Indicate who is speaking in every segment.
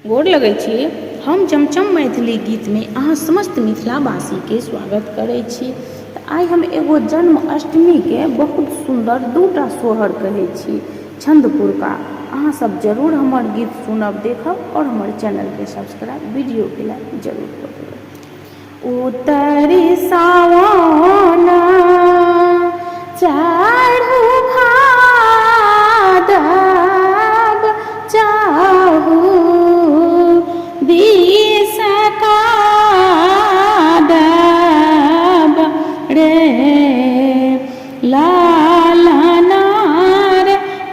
Speaker 1: गोर लगै छी। हम चमचम मैथिली गीतमे अहाँ समस्त मिथिलावासीके स्वागत करै छी। तऽ आइ हम एगो जन्माष्टमीके बहुत सुन्दर दूटा सोहर कहै छी छन्दपुरका। अहाँ सब जरूर हमर गीत सुनब, देखब आओर हमर चैनलके सब्सक्राइब, वीडियोके लाइक जरूर कऽ देबै। उतरि सावन चढ़ू भादव चाहू दिस कादब रे लालनार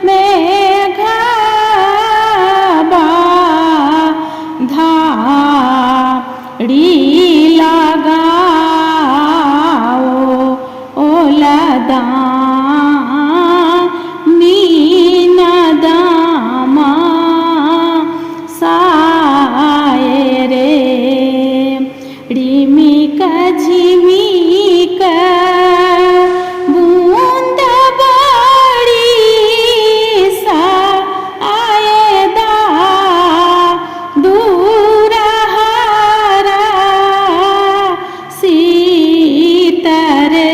Speaker 1: मेघबा धारी लगाओ ओला मीन दामा साए रे रिमिक झिमिक बूंद बड़ी सा आए दा दूर हरा सीता रे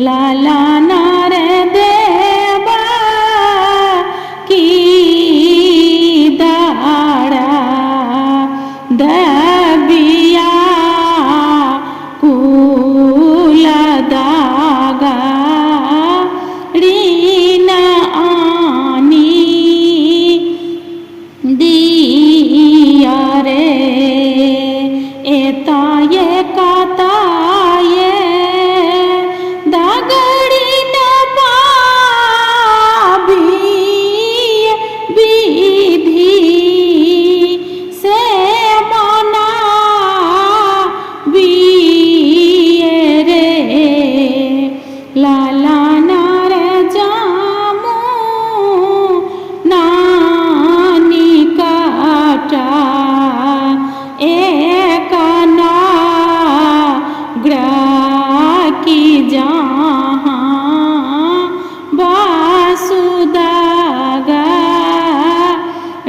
Speaker 1: लाला नार देवा की दारा दबिया कुल दागा ऋण आनी दिया रे एताये काताये दागड़ी न पाबी विधि से मना बिये रे लाला नार जामो नानी काटा एकना ग्रा की जहाँ बासुदागा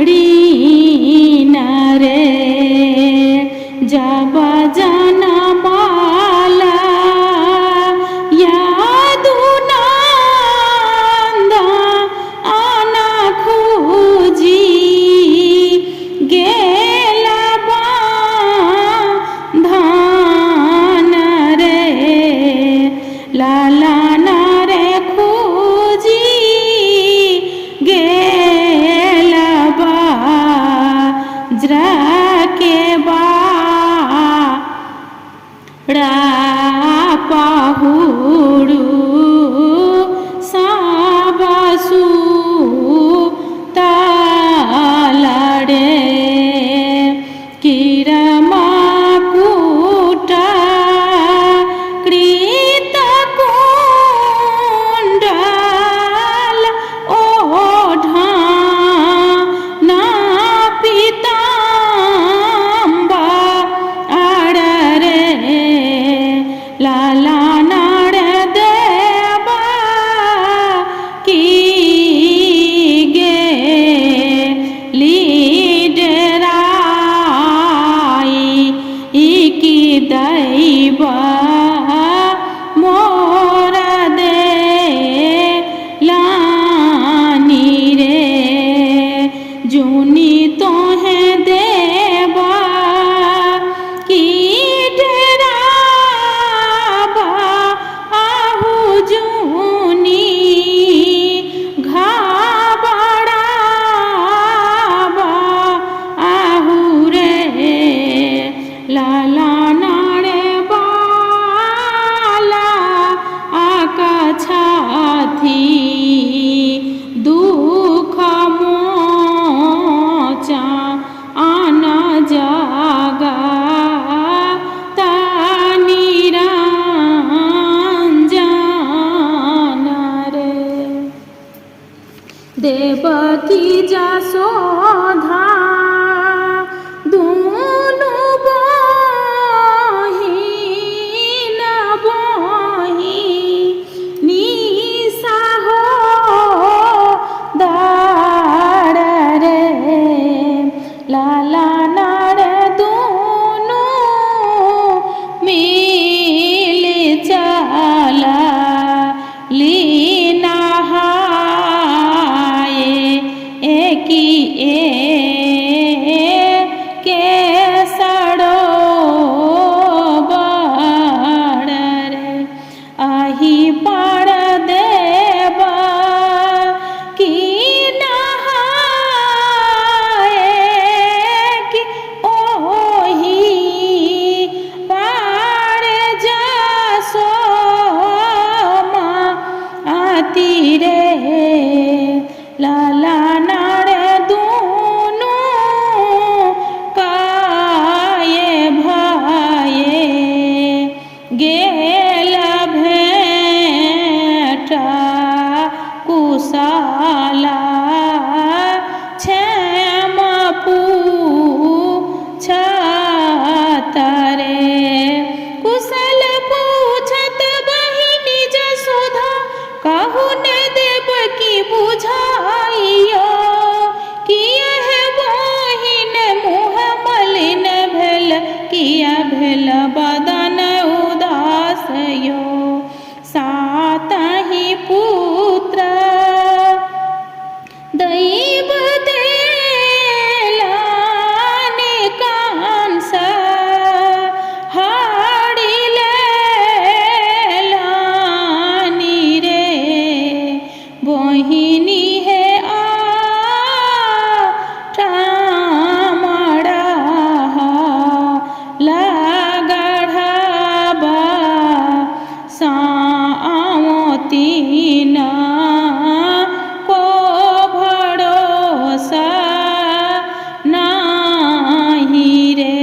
Speaker 1: ऋण रे जब जनमाला यादुनंद आना खोजी गेला धान रे लाला रे खोजी गेला बाजरा के बा रा पाहुड़ू साबासु ताला रे किरमा कूटा कृत कुंडल ओढ़ा ना पीताम्बा आर रे लाला नार देवा की गे लीडराई की दैवा मोर दे लानी रे जुनी तोहे देवा की डराबा आहू जुनी घाबड़ाबा आहू रे लाला नारे बाला आकाछाथी दुख मोचा आन भेल बदन उदास यो। सातहि पुत्र दैव देलनि कंस हारि लेलनि रे बहिनी हे आ लगढ़ाबा साओ को भरोसा नाही रे।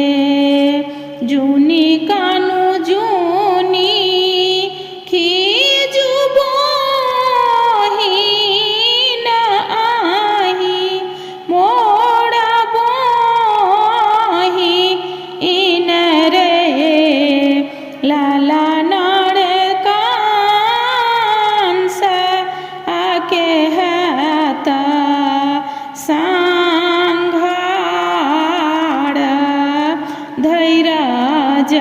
Speaker 1: जुनी कानु जुनी खीजु बहिन आही मोरा बहिन रे। लाला नर कंस आके हाता संघार धैराज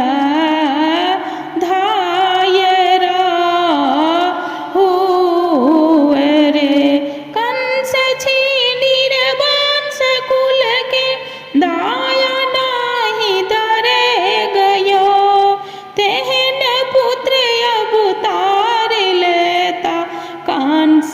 Speaker 1: धायर हुए रे। कंस छीनी रे वंश कुल के दाया नाही दरे गयो, तेहन पुत्र अवतार लेता कंस